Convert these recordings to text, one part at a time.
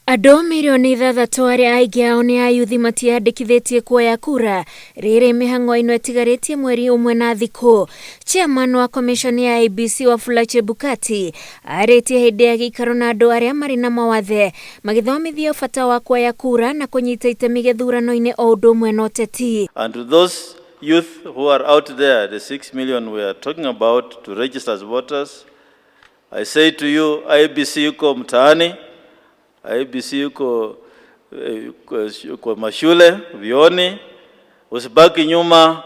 Andũ mirioni 6 arĩa aingĩ ao nĩ ayuthi matiandĩkithĩtie kuoya kura rĩrĩ mĩhang'o ĩno ĩtigarĩtie mweri ũmwe na thikũ. Chairman wa commission ya IEBC Wafula Chebukati arĩtie hĩndĩ ya gĩikaro na andũ arĩa marĩ na mawathe magĩthomithio bata wa kuoya kura na kũnyita itemi gĩthurano-inĩ o ũndũ ũmwe na ũteti. And to those youth who are out there, the 6 million we are talking about to register as voters, I say to you, IEBC yuko mtaani, IEBC yuko kwa mashule, vyuoni, usibaki nyuma,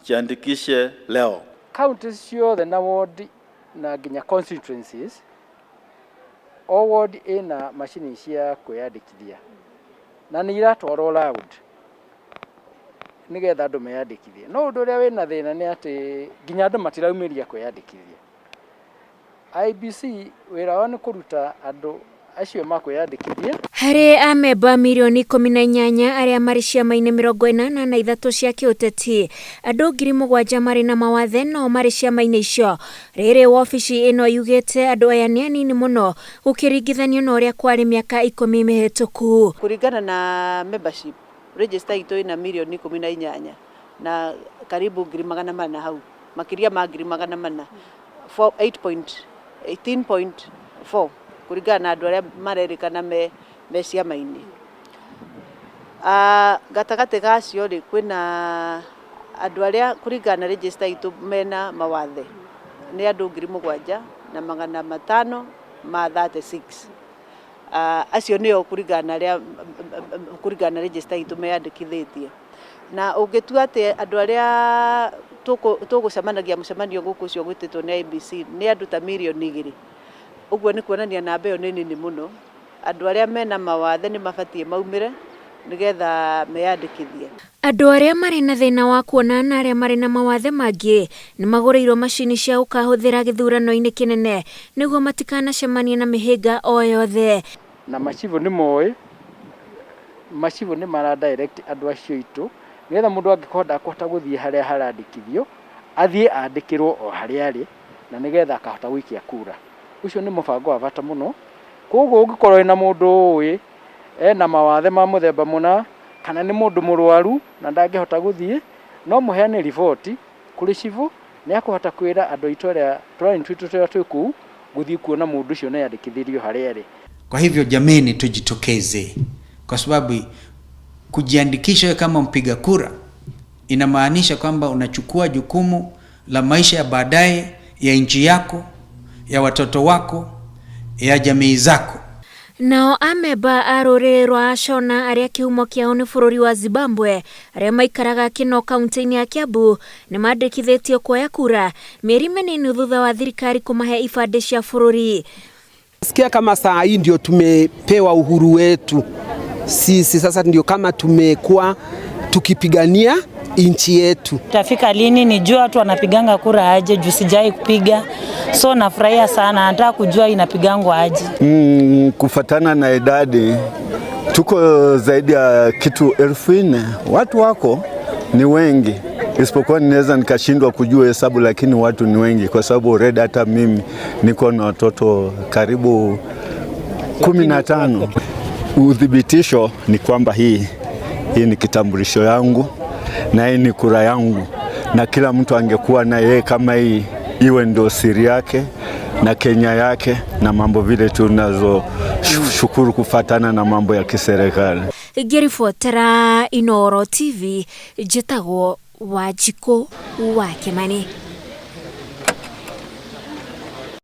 jiandikishe leo. Counties ciothe na ward na nginya constituencies, o ward ĩna macini cia kwĩyandĩkithia na nĩ iratwarwo round nĩgetha andũ meyandĩkithie. No ũndũ ũrĩa wĩna thĩna nĩ atĩ nginya andũ matiraumĩria kwĩyandĩkithia. IEBC wĩra wao nĩ kũruta andũ acio makwĩyandĩkithia. Harĩ amemba mirioni 18 arĩa marĩ ciama-inĩ 83 cia kĩũteti, andũ 7,000 marĩ na mawathe no marĩ ciama-inĩ icio. Rĩrĩ wabici ĩno yugĩte andũ aya nĩ anini mũno gũkĩringithanio na ũrĩa kwarĩ mĩaka 10 mĩhĩtũku. Kũringana na membership register itũ ĩna mirioni 18 na karibu 400,000 hau, makĩria ma 400,000, 8.18.4 kũringana na andũ arĩa marerĩkana me ciama-inĩ. Gatagatĩ ga acio rĩ, kwĩna andũ arĩa kũringana na register itũ mena mawathe nĩ andũ 7,536. Acio nĩo kũringana na arĩa kũringana na register itũ meyandĩkithĩtie. Na ũngĩtua atĩ andũ arĩa tũgũcemanagia mũcemanio gũkũ ũcio gwĩtĩtwo nĩ IEBC nĩ andũ ta mirioni 2, ũguo nĩ kuonania namba ĩyo nĩ nini mũno. Andũ arĩa mena mawathe nĩ mabatiĩ maumĩre nĩgetha meyandĩkithie. Andũ arĩa marĩ na thĩna wa kuona na arĩa marĩ na mawathe mangĩ nĩ magũrĩirwo macini cia gũkahũthĩra gĩthurano-inĩ kĩnene nĩguo matikanacemanie na mĩhĩnga o yothe. Na macibũ nĩ moĩ, macibũ nĩ mara direct andũ acio aitũ nĩgetha mũndũ angĩkorwo ndakũhota gũthiĩ harĩa harandĩkithio athiĩ andĩkĩrwo o harĩa arĩ na nĩgetha akahota gũikia kura. Ũcio nĩ mũbango wa bata mũno. Koguo ũngĩkorwo wĩna mũndũ ũĩ ena mawathe ma mũthemba mũna kana nĩ mũndũ mũrwaru na ndangĩhota gũthiĩ, no mũheane riboti kũrĩ cibũ, nĩ akũhota kwĩra andũ aitũ arĩa tũraini twitũ tũrĩa twĩ kũu gũthiĩ kuona mũndũ ũcio na yandĩkithĩrio harĩa arĩ. Kwa hivyo jameni, tujitokeze, kwa sababu kujiandikisha kama mpiga kura inamaanisha kwamba unachukua jukumu la maisha ya baadaye ya nchi yako, ya watoto wako, ya jamii zako. Nao amemba a rũrĩrĩ rwa Ashona arĩa kĩhumo kĩao nĩ bũrũri wa Zimbabwe arĩa maikaraga Kinoo kaunti-inĩ ya Kiambu nĩ mandĩkithĩtio kuoya kura mĩeri mĩnini thutha wa thirikari kũmahe ibandĩ cia bũrũri. Sikia kama saa hii ndio tumepewa uhuru wetu sisi, sasa ndio kama tumekuwa tukipigania nchi yetu. Tafika lini nijue watu wanapiganga kura aje, juu sijai kupiga, so nafurahia sana, nataka kujua inapigangwa aje. Kufatana na idadi tuko zaidi ya kitu 4,000, watu wako ni wengi, isipokuwa ninaweza nikashindwa kujua hesabu, lakini watu ni wengi kwa sababu already hata mimi niko na watoto karibu 15. Uthibitisho ni kwamba hii ni kitambulisho yangu na hii ni kura yangu, na kila mtu angekuwa na yeye kama hii iwe ndio siri yake na Kenya yake na mambo vile tunazo shukuru kufatana na mambo ya kiserikali. Ngĩribotera Inooro TV, njĩtagwo Wanjikũ wa Kimani.